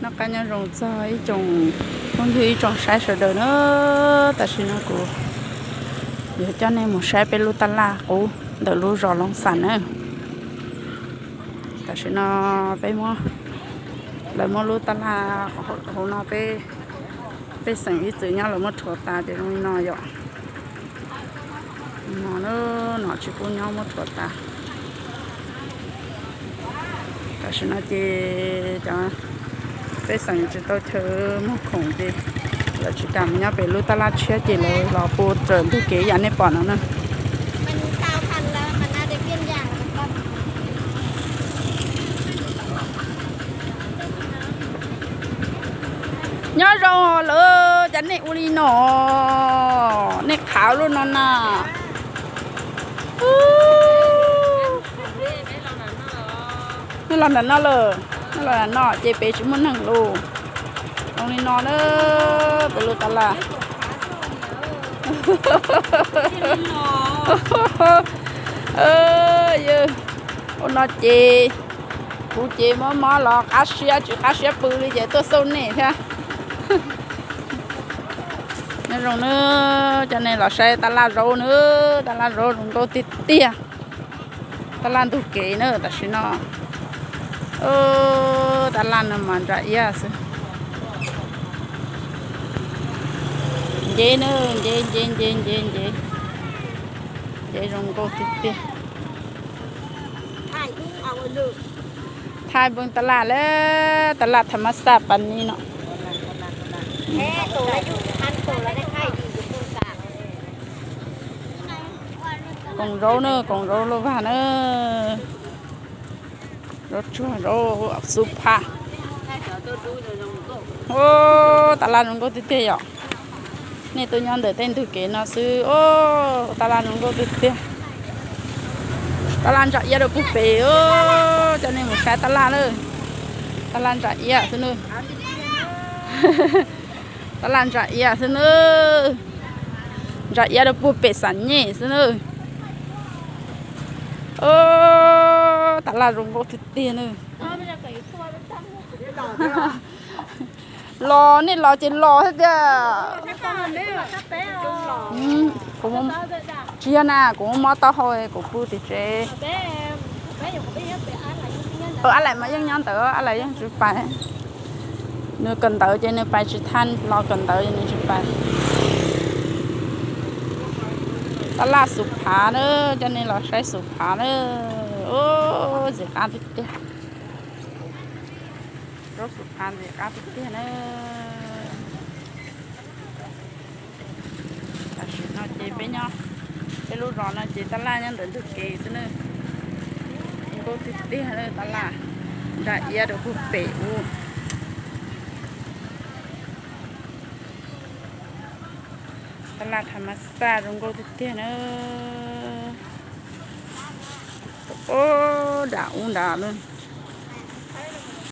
Noj qab nyob zoo txog ib tsoom phooj ywg ib tsoom saib sawv daws na. Tam sim no kuv yuav coj nej mus saib peb lub taj laj qub ntawm lub zos Looj Xam na. Tam sim no peb muab, lawv muab lub taj laj hauv no peb, pej xeem ib txwm nyob lawv muab rhuav tas ces zoo li no yom. No, no tsis pub nyob muab rhuav tas. Tam sim no ces cov pej xeem tsis tau chaw muag khoom ces lawv tsis kam mus nyob pem lub taj laj tshiab ces lawv los pw raws ntug kev yam nej pom no na. Nyob zoo lawm, cas nej ua li no, nej qhav lub no na. Nej los ntawm no lawm, nej los ntawm no ces pem tsis muaj neeg lawm. Zoo li no na, peb lub taj laj. Ua no ces kuv ces mob mob los qab siab tsis qab siab pw li ces tuaj xauj nej thiab. Nyob zoo na, coj nej los saib taj laj zaub na, taj laj zaub zoo nkauj tiag tiag. Taj laj ntug kev na tam sim no. Taj laj no mas ntsa iab xwb. Nce na, nce nce nce nce nce, nce zoo nkauj tiag tiag. Thaij npoo taj laj lawm, taj laj tham mas xaj pas ni no. Koom zaub na, koom zaub luaj vag na. Zaub tsuag, zaub xuv phav. Taj laj zoo nkauj tiag tiag yom. Nej tuaj nyob ntawm tej ntug kev no xwb, taj laj zoo nkauj tiag tiag. Taj laj ntsa iab rau puag pem, coj nej mus saib taj laj na. Taj laj ntsa iab xwb na. Taj laj ntsa iab xwb na. Ntsa iab rau puag pem xam nyej xwb na. Taj laj zoo nkauj tiag tiag na. Los nej los ces los thiab tiag. Tsis yog na, kuv muab mob taub hau kuv pw tim tsev. Ab laim mas yeej nyob ntawd, ab laim yeej tsis pais. Nws kawm ntawv ces nws pais tsis thaj, los kawm ntawv ces nws tsis pais. Taj laj xuv phav na, coj nej los saib xuv phav na. Ntxim qab tiag tiag. Zaub xuv phav ntxim qab tiag tiag na. Tam sim no ces peb nyob, peb lub zos no ces taj laj nyob ntawm ntug kev xwb na. Zoo nkauj tiag tiag na, taj laj ntsa iab rau puag pem ub. Taj laj tham mas xaj zoo nkauj tiag tiag na. Ub, nram ub nrad na.